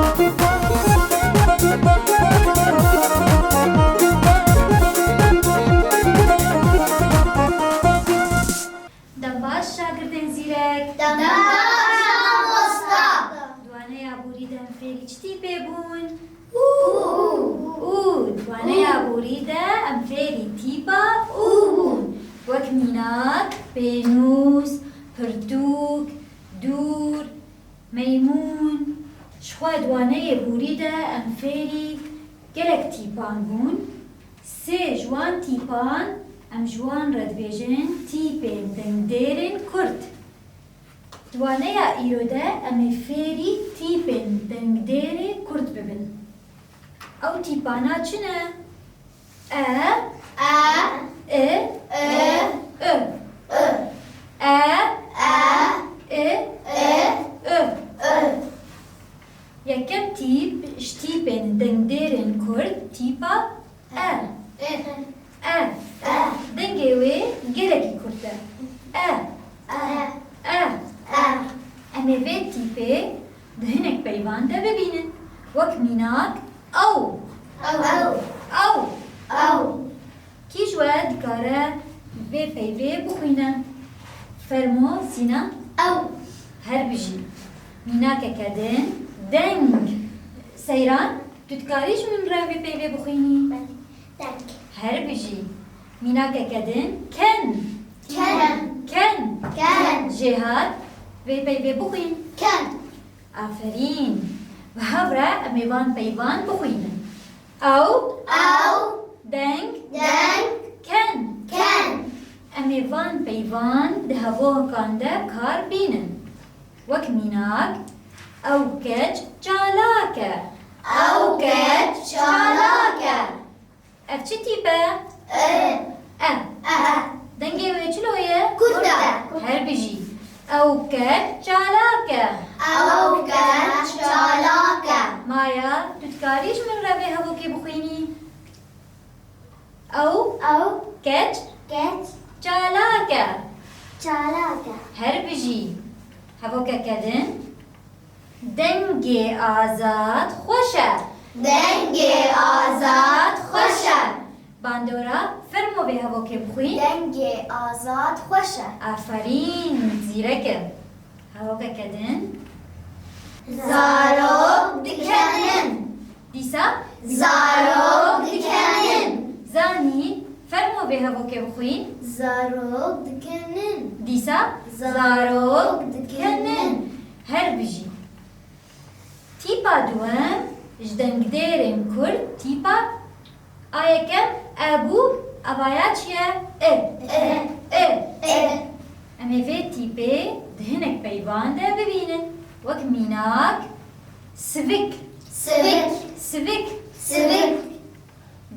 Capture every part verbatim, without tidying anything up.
Dem baş şagirdên zîrek. Dem baş mamosta. Di waneya borî de em fêrî çi tîpê bûn? Û. Û. Di waneya borî de em fêrî tîpa û bûn. Wek mînak, pênûs, pirtûk, dûr, meymûn. Jixwe di waneyê borî de em fêrî gelek tîpan bûn. Sê ji wan tîpan em ji wan re dibêjin tîpên dengdêrên kurt. Di waneya îro de em ê fêrî tîpên dengdêrê kurt bibin. Ew tîpana çi ne? E, E, I, I, I, I. I, I, I, I, I. Yekem tîp ji tîpên dengdêrên kurt tîpa E. E. E. E. Dengê wê gelekî kurt e. E. E. E. E. Em ê vê tîpê di hinek peyvan de bibînin. Wek mînak, ew. Ew. Ew. Ew. Kî ji we dikare vê peyvê bixwîne? Fermo, Sîna. Ew. Her bijî. Mînakeke din, deng. Seyran, tu dikarî ji min re vê peyvê bixwînî? Deng. Her bijî. Mînakeke din, ken. Ken. Ken. Ken. Jêhat, vê peyvê bixwîn. Ken. Aferîn. Bi hev re em ê van peyvan bixwînin. Ew. Ew. Deng. Deng. Ken. Ken. Em ê van peyvan di hevokan de kar bînin. Wek mînak, ew keç çalak e. Ew keç çalak e. Ev çi tîp e? E. E. E. Dengê wê çilo ye? Kurt e. Her bijî. Ew keç çalak e. Ew keç çalak e. Maya, tu dikarî ji min re vê hevokê bixwînî? Ew. Ew. Keç. Keç. Çalak e. Çalak e. Her bijî. Hevokeke din. Dengê azad xweş e. Dengê azad xweş e. Bandora, fermo vê hevokê bixwîn. Dengê azad xweş e. Aferîn, zîrek e. Hevokeke din. Zarok dikenin. Dîsa? Zarok dikenin. Zanîn, fermo vê hevokê bixwîn. Zarok dikenin. Dîsa? Zarok dikenin. Her bijî. Tîpa duwem ji dengdêrên kurd tîpa a yekem e bû, evaya çi ye? I. I. I. I. Em ê vê tîpê di hinek peyvan de bibînin. Wek mînak, sivik. Sivik. Sivik. Sivik.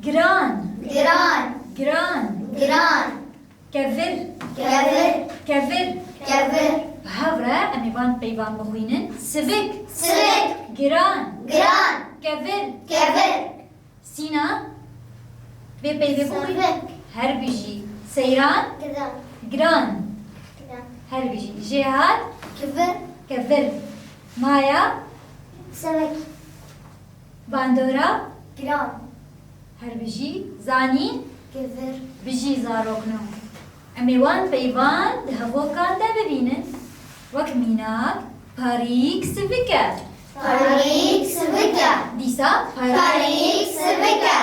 Giran. Giran. Giran. Giran. Kevir. Kevir. Kevir. Kevir. Bi hev re em ê van peyvan bixwînin. Sivik. Sivik. Giran. Giran. Kevir. Kevir. Sîna, vê peyvê bixwîn. Sivik. Her bijî. Seyran. Giran. Giran. Giran. Her bijî. Jêhat. Kevir. Kevir. Maya. Sivik. Bandora. Giran. Her bijî. Zanîn. Kevir. Bijî zarokno. Em ê wan peyvan di hevokan de bibînin. Wek mînak, parîk sivik e. Parîk sivik e. Dîsa parîk. Parîk sivik e.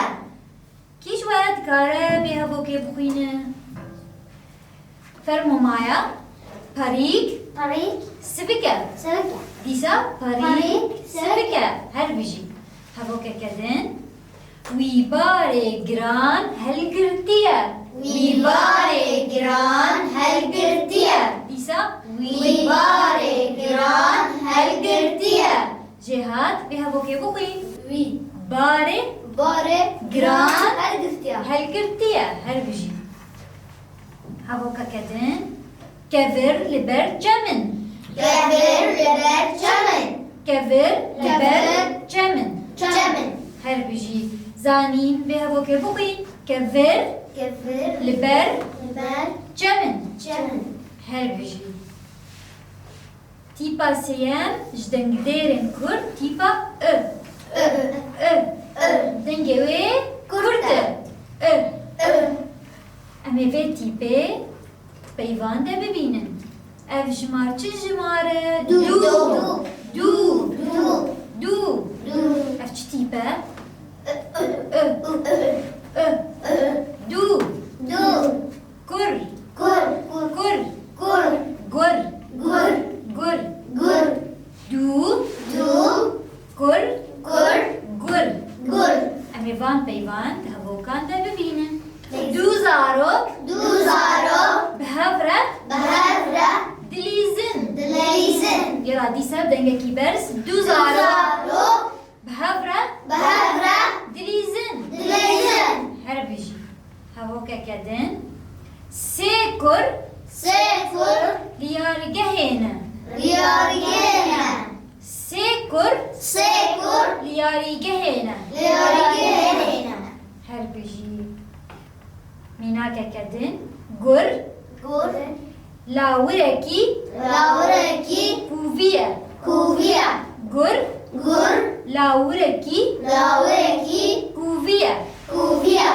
Kî ji we dikare vê hevokê bixwîne? Fermo Maya, parîk. Parîk. Sivik e. Sivik e. Dîsa parîk. Parîk sivik e. Sivik e. Her bijî. Hevokeke din. Wî barê giran helgirtiye. Wî barê giran helgirtiye. Dîsa wî. Wî barê giran helgirtiye. Jêhat, vê hevokê bixwîn. Wî. Barê. Barê. Giran. Helgirtiye. Helgirtiye. Her bijî. Hevokeke din. Kevir li ber çem in. Kevir li ber çem in. Kevir li ber çem in. Çem in. Her bijî. Zanîn, vê hevokê bixwîn. Kevir. Kevir. Li ber. Li ber. Çem in. Çem in. Her bijî. Tîpa sêyem ji dengdêrên kurd tîpa I. Jimar çi jimar e? Du. Du. Du. Du. Du. Ev çi tîp e? Ö. Ö. Ö. Du. Du. Kur. Kur. Kur. Kur. Gur. Gur. Gur. Gur. Du. Du. Kur. Kur. Gur. Gur. Em ê van peyvan di hevokan de bibînin. Du zarok. Du zarok. Bi hev re. Bi hev re. Dilîzin. Dilîzin. Yala dîsa dengekî berz. Du zarok. Du zarok. Bi hev re. Bi hev re. Dilîzin. Dilîzin. Her bijî. Hevokeke din. Sê kur. Sê kur. Li yarigehê ne. Li yarigehê ne. Sê kur. Sê kur. Li yarîgehê ne. Li yarîgehê ne. Her bijî. Mînakeke din. Gur. Gur. Lawirekî. Lawirekî. Kûvî ye. Kûvî ye. Gur. Gur. Lawirekî. Lawirekî. Kûvî ye. Kûvî ye.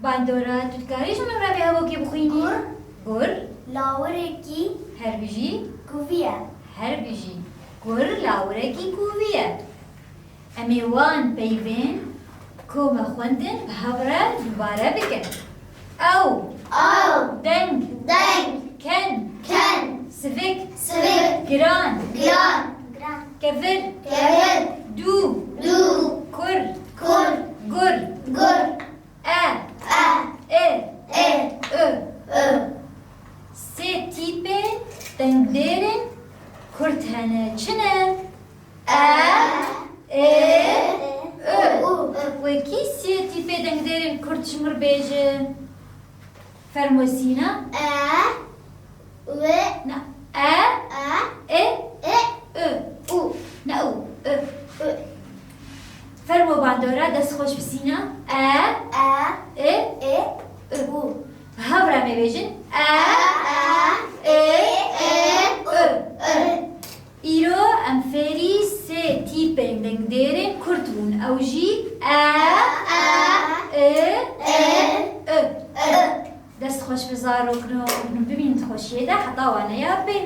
Bandora, tu dikarî ji min re vê hevokê bixwînî? Gur. Gur. Lawirekî. Her bijî. Kûvî ye. Her bijî. Gur lawirekî kûvî ye. Em ê wan peyvên ku me xwendin bi hev re dubare bikin. Ew. Ew. Deng. Deng. Ken. Ken. Sivik. Sivik. Giran. Giran. Kevir. Kevir. Du. Du. Kur. Kur. Gur. Gur. E. E. E. E. Ö. Ö. Sê tîpê dengdêrên kurt hene. Çi ne? E, ê, ö. Wekî sê tîpê dengdêrên kurt ji mir bêje. Fermo Sîna. E, ê. Na, e, e, ê, ê, ö. Û. Na, û, ö. Ö. Fermo bandora, dest xweş bi Sîna. E, e, ê, ê, ö. Û. Bi hev re em ê bêjin. E, e, ê, ê, ö. Ö. Îro em fêrî sê tîpên dengdêrên kurt bûn. Ew jî e, e, ê, ê, ö. Ö. Dest xweş bi zarokno, hûn bimînin di xweşiyê de heta waneya pê.